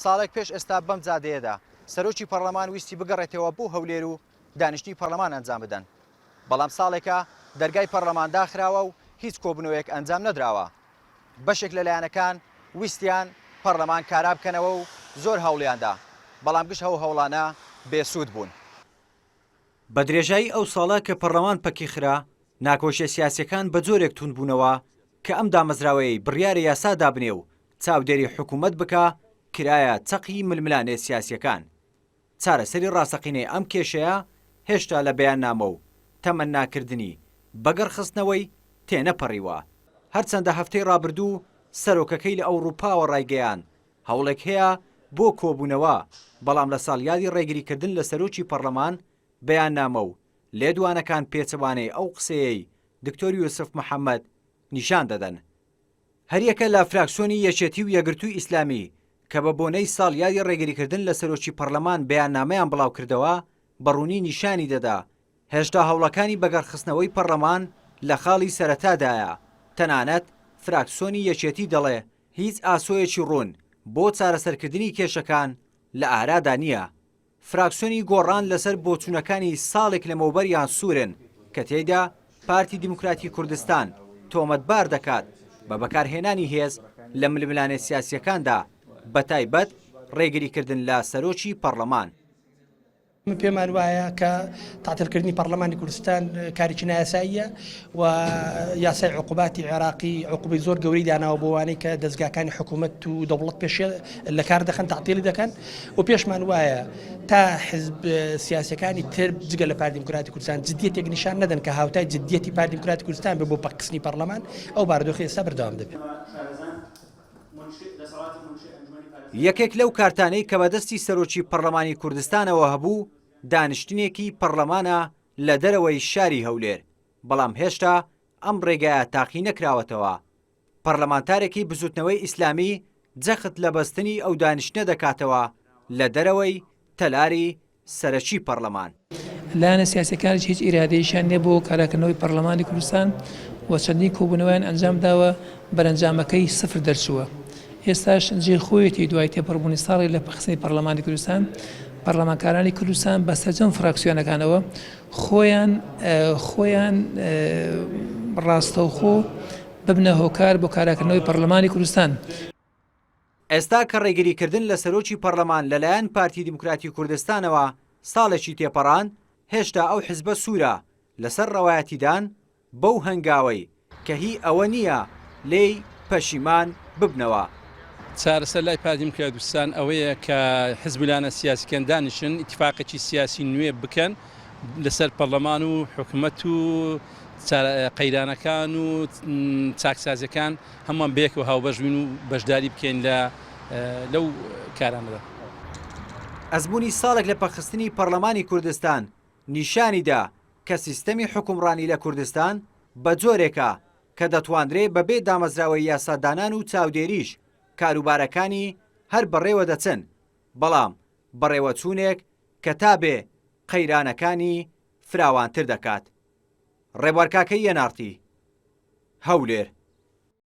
ساڵێک پێش ئێستا بەم جادەیەدا سەرۆکی پەڕلەمان ویستی بگەڕێتەوە بۆ هەولێر و دانیشتنی پەڕلەمان ئەنجام بدەن، بەڵام ساڵێکە دەرگای پەڕلەمان داخراوە و هیچ کۆبوونەوەیەک ئەنجام نەدراوە. بەشێک لە لایەنەکان ویستیان پەڕلەمان کارا بکەنەوە و زۆر هەوڵیاندا، بەڵام گشت ئەو هەوڵانە بێ سوود بوون. بە درێژایی ئەو ساڵە کە پەڕلەمان پەکی خرا، ناکۆکیە سیاسیەکان بە جۆرێک توند بوونەوە کە ئەم دامەزراوەیەی بڕیارە یاسا دابنێ و چاودێری حکومەت بکا، کرایە چەقی ململانێ سیاسیەکان. چارەسەری ڕاستەقینەی ئەم کێشەیە هێشتا لە بەیاننامە و تەمەنناکردنی بەگەڕخستنەوەی تێنەپەڕیوە. هەرچەندە هەفتەی ڕابردوو سەرۆکەکەی لە ئەوڕوپاوە ڕایگەیاند هەوڵێک هەیە بۆ کۆبوونەوە، بەڵام لە ساڵیادی ڕێگریکردن لە سەرۆکی پەڕلەمان بەیاننامە و لێدوانەکان پێچەوانەی ئەو قسەیەی دکتۆر یوسف محەمەد نیشان دەدەن. هەریەکە لە فراکسیۆنی یەکێتی و یەکگرتووی ئیسلامی کە بە بۆنەی ساڵیادی ڕێگریکردن لە سەرۆکی پەڕلەمان بەیاننامەیان بڵاوکردەوە بە ڕوونی نیشانی دەدا هێشتا هەوڵەکانی بەگەڕخستنەوەی پەڕلەمان لە خاڵی سەرەتادایە، تەنانەت فراکسیۆنی یەکێتی دەڵێ هیچ ئاسۆیەکی ڕوون بۆ چارەسەرکردنی کێشەکان لە ئارادا نییە. فراکسیۆنی گۆڕان لەسەر بۆچوونەکانی ساڵێک لەمەوبەریان سوورن کە تێیدا پارتی دیموکراتی کوردستان تۆمەتبار دەکات بە بەکارهێنانی هێز لە ململانێ سیاسییەکاندا بەتایبەت ڕێگریکردن لە سەرۆکی پەڕلەمان. من پێمان وایە کە تەعتیلکردنی پەڕلەمانی کوردستان کارێکی نایاساییە و یاسای عقوباتی عێراقی عقوبەی زۆر گەورەی داناوە بۆ وانەی کە دەزگاکانی حکوومەت و دەوڵەت پێشێ لە کار دەخەن تەعتیلی دەکەن و پێشمان وایە تا حزب سیاسەکانی تر جگە لە پارتی دیموکراتی کوردستان جدیەتێک نیشان نەدەن کە هاوتای جدیەتی پارتی دیموکراتی کوردستان بێ بۆ پەکخستنی پەڕلەمان ئەو بارودۆخی ئێستا بەردەوام دەبێت. یەکێک لەو کارتانەی کە بەدەستی سەرۆکی پەڕلەمانی کوردستانەوە هەبوو دانیشتنێکی پەڕلەمانە لە دەرەوەی شاری هەولێر، بەڵام هێشتا ئەم ڕێگایە تاقی نەکراوەتەوە. پەڕلەمانتارێکی بزوتنەوەی ئیسلامی جەخت لە بەستنی ئەو دانیشتنە دەکاتەوە لە دەرەوەی تەلاری سەرەکی پەڕلەمان. لایەنە سیاسیەکانیش هیچ ئیرادەیەکیان نیە بۆ کاراکردنەوەی پەڕلەمانی کوردستان و چەندین کۆبوونەوەیان ئەنجامداوە بەرەنجامەکەی سفر دەرچووە. ئێستاش جێی خۆیەتی دوای تێپەڕبوونی ساڵێک لە پەکخستنی پەڕلەمانی کوردستان پەڕلەمانکارانی کوردستان بە سەرجەم فراکسیۆنەکانەوە خۆیان خۆیان ڕاستەوخۆ ببنە هۆکار بۆ کاراکردنەوەی پەڕلەمانی کوردستان. ئێستا کە ڕێگریکردن لە سەرۆکی پەڕلەمان لەلایەن پارتی دیموکراتی کوردستانەوە ساڵێکی تێپەڕاند، هێشتا ئەو حزبە سوورە لەسەر ڕەوایەتیدان بەو هەنگاوەی کە هی ئەوە نییە لێی پەشیمان ببنەوە. چارەسەر لای پارتی دیموکراتی کوردستان ئەوەیە کە حزب و لایەنە سیاسیکەن دانیشن ئیتیفاقێکی سیاسی نوێ بکەن لەسەر پەرلەمان و حکومەت و قەیرانەکان و چاکسازیەکان هەمووان بەیەکەوە هاوبەش بین و بەشداری بکەین لە لەو کارانەدا. ئەزموونی ساڵێک لە پەکخستنی پەڕلەمانی کوردستان نیشانی دا کە سیستەمی حوکمڕانی لە کوردستان بە جۆرێکە کە دەتواندرێ بەبێ دامەزراوەی یاسادانان و چاودێریش کاروبارەکانی هەر بەڕێوە دەچن، بەڵام بەڕێوەچوونێک کە تا بێ قەیرانەکانی فراوانتر دەکات. ڕێبوار کاکەیی، ئێن ئاڕ تی، هەولێر.